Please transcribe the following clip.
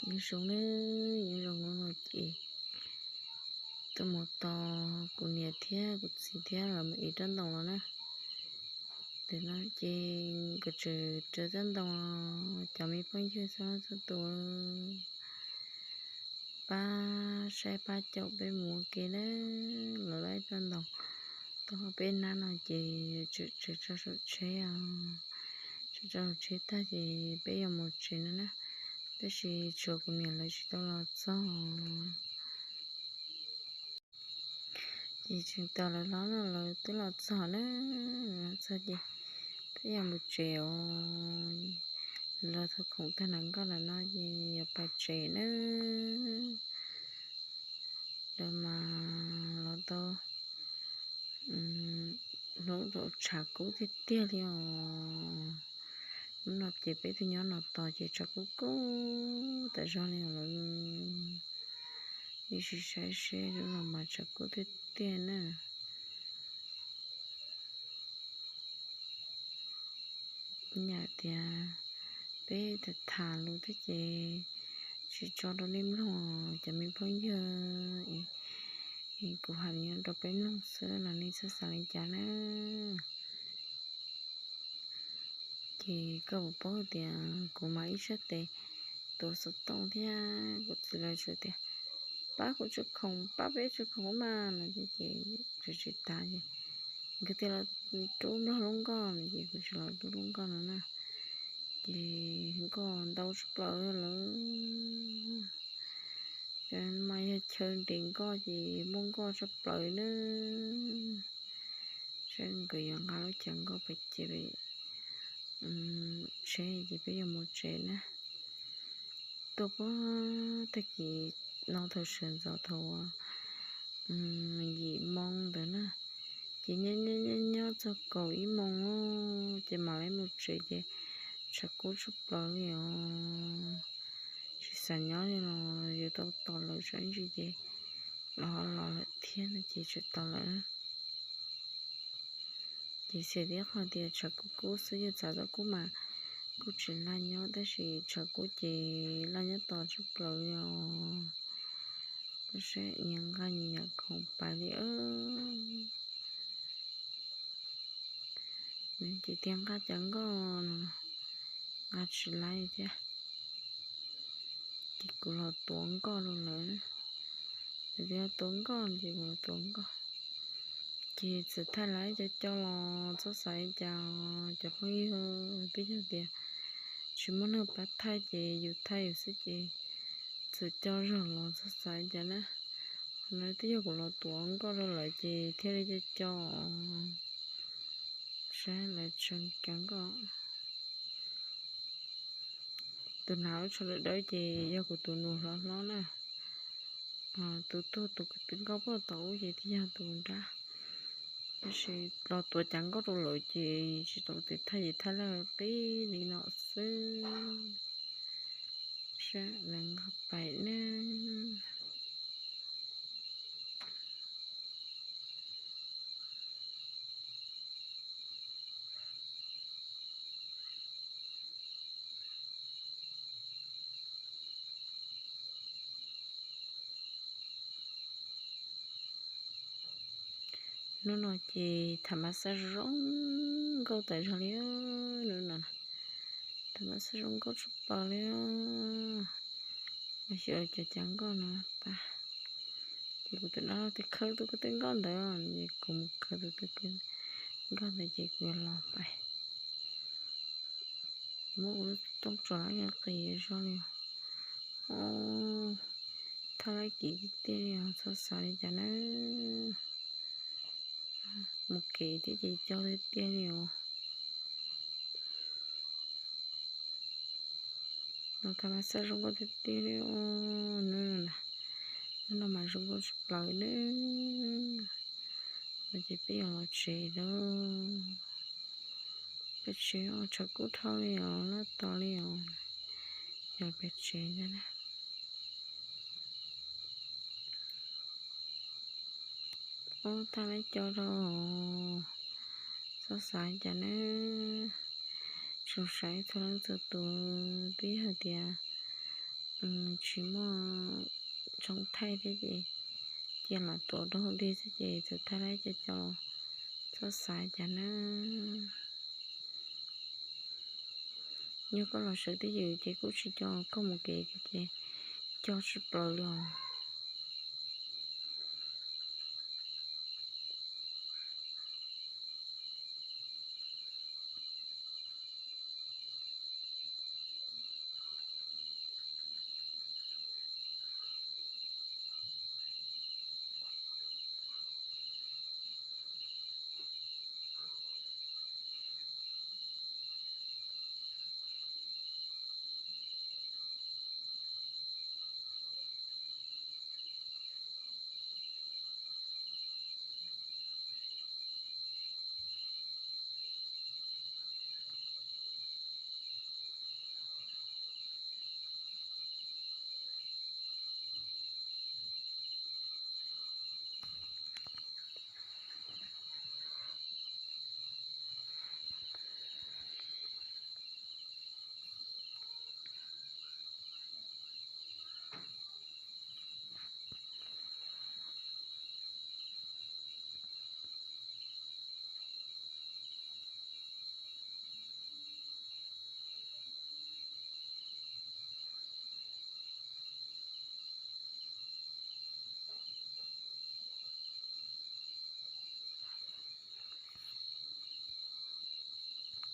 Nyob zoo nawb, nyob zoo hnub no ces tuaj mus tos kuv niam thiab kuv txiv thiab lawv mus ev roj ntoos los na. Tam sim no ces nkawd tseem raws roj ntoos, cov me phooj ywg txhua leej txhua tus pab saib pab caum peb mus ua ke nawb. Lawv laij roj ntoos tau peb hnab no ces tseem tso saum tsheb os. Tseem tso saum tsheb tag ces peb yuav mus tsev no na. Tab sis tshuav kuv niam lawv tsis tau los txog. Ces tseem tos lawv hlob no, lawv twb los txog na. Los txog ces peb yuav mus tsev os. Los thaum khoom tag hnav nkoj lawm no ces yuav pais tsev na. Lawv mas los tau hnub rau tshav kub tiag tiag li os. Hnub no ces peb twb nyob no tos ces tshav kub kub tas zog li os lawm. Ib sim saib seb hnub no mas tshav kub tiag tiag na. Yam tias peb tham tham lus thiab ces tsis tso rau nej mloog os cov me phooj ywg. Kuv hais li no rau peb mloog xwb los nej txhob xav li cas na. Ces koj puas paub tias kuv mas ib sab tes tuav xov tooj thiab kuv txiv lawv tsuas tias pab kuv tsw khoom, pab peb tsw khoom mas no ces tsuas tsis tas ces nkawd thiaj los rub nplog lub nkoj no ces kuv tsis los rub lub nkoj no na. Ces nkoj ntau tshaj plaws lawm. Mas yog chaw nres nkoj ces muaj nkoj tshaj plaws na. Saib nkawd yuav nqa lub chaw nkoj pais ces tsheb ces peb yuav mus tsev na. Tuaj puag tag kis no thaum sawv ntxov thaum yim moo ntawd na, ces nyob nyob nyob txog kaum ib moo ces mam li mus tsev ces tshav kub tshaj plaws li os. Tsis xav nyob li los yuav tau tos lawv tsam ntsis ces los ho los lawm thiab no ces tsis tos lawm. Ces xav tias qhov tias tshav kub kub xwb yog txav tau kub mas kuj tsis laj nyob tab sis tshav kub ces laj nyob tos tshaj plaws li os. Saib nyias nqa nyias yam khoom pais li. Nws ces tias nqa cov nkoj no nqa tsis laib thiab. Ces kuv los tuav nkoj rau lawv. Lawv tias tuav nkoj ces kuv los tuav nkoj. Ces txawm thaij lawv cov co los txhob xav li cas cov phooj ywg, twb yog tias tsis muaj neeg pab thaij ces yus thaij yus xwb ces txawm co zog los txhob xav li cas na. Qhov no twb yog kuv los tuav nkoj rau lawv ces thiaj li co co. Saib lawv tseem cov nkoj. Tus hnav lub tsho dawb dawb ces yog kuv tus nus hlob hlob na. Tus tuag tus kwv tw nkauj puag thaum ub ces twb yog tus nrab. Tab sis los tuav cov nkoj rau lawv ces tsis tau tus thaij ces thaij lawv qib li no xwb. Saib lawv nqa pais na. Hnub no ces tham mas xaj zoo nkauj tas zog li. Hnub no tham mas xaj zoo nkauj tshaj plaws li. Mas xyov cov cov nkoj no tas ces kuv tus dab laug twb khawb tus kwv tw nkauj ntawd es kuv mus khawb tus kwv tw nkauj ntawd ces kuv yuav los pais muab ua lub rooj tso lawm yog qis zog li. Thaj lab kiv tiag tiag li os, txhob xav li cas na. Mus kev thiab ces co tiag tiag li os. Los tham mas xaj zoo nkauj tiag tiag li os. Hnub no mas zoo nkauj tshaj plaws nawb. No ces peb yuav los tsev lawm. Peb tsev os, tshav kub dhau li os, laj tos li os. Yog peb tsev ntag na. Ub, tag lawm, co rau. Txhob xav cas nawb. Zoo saib txhua leej txhua tus, twb yog tias tsis muaj tshoob thaij thiab ces cia los tuav rau hauv dej xwb ces txawm thaij lawm ces cov txhob xav cas na. Yog koj los sawv twj ywm ces kuj tsis coj koj mus kev ces coj tsis plaws li os.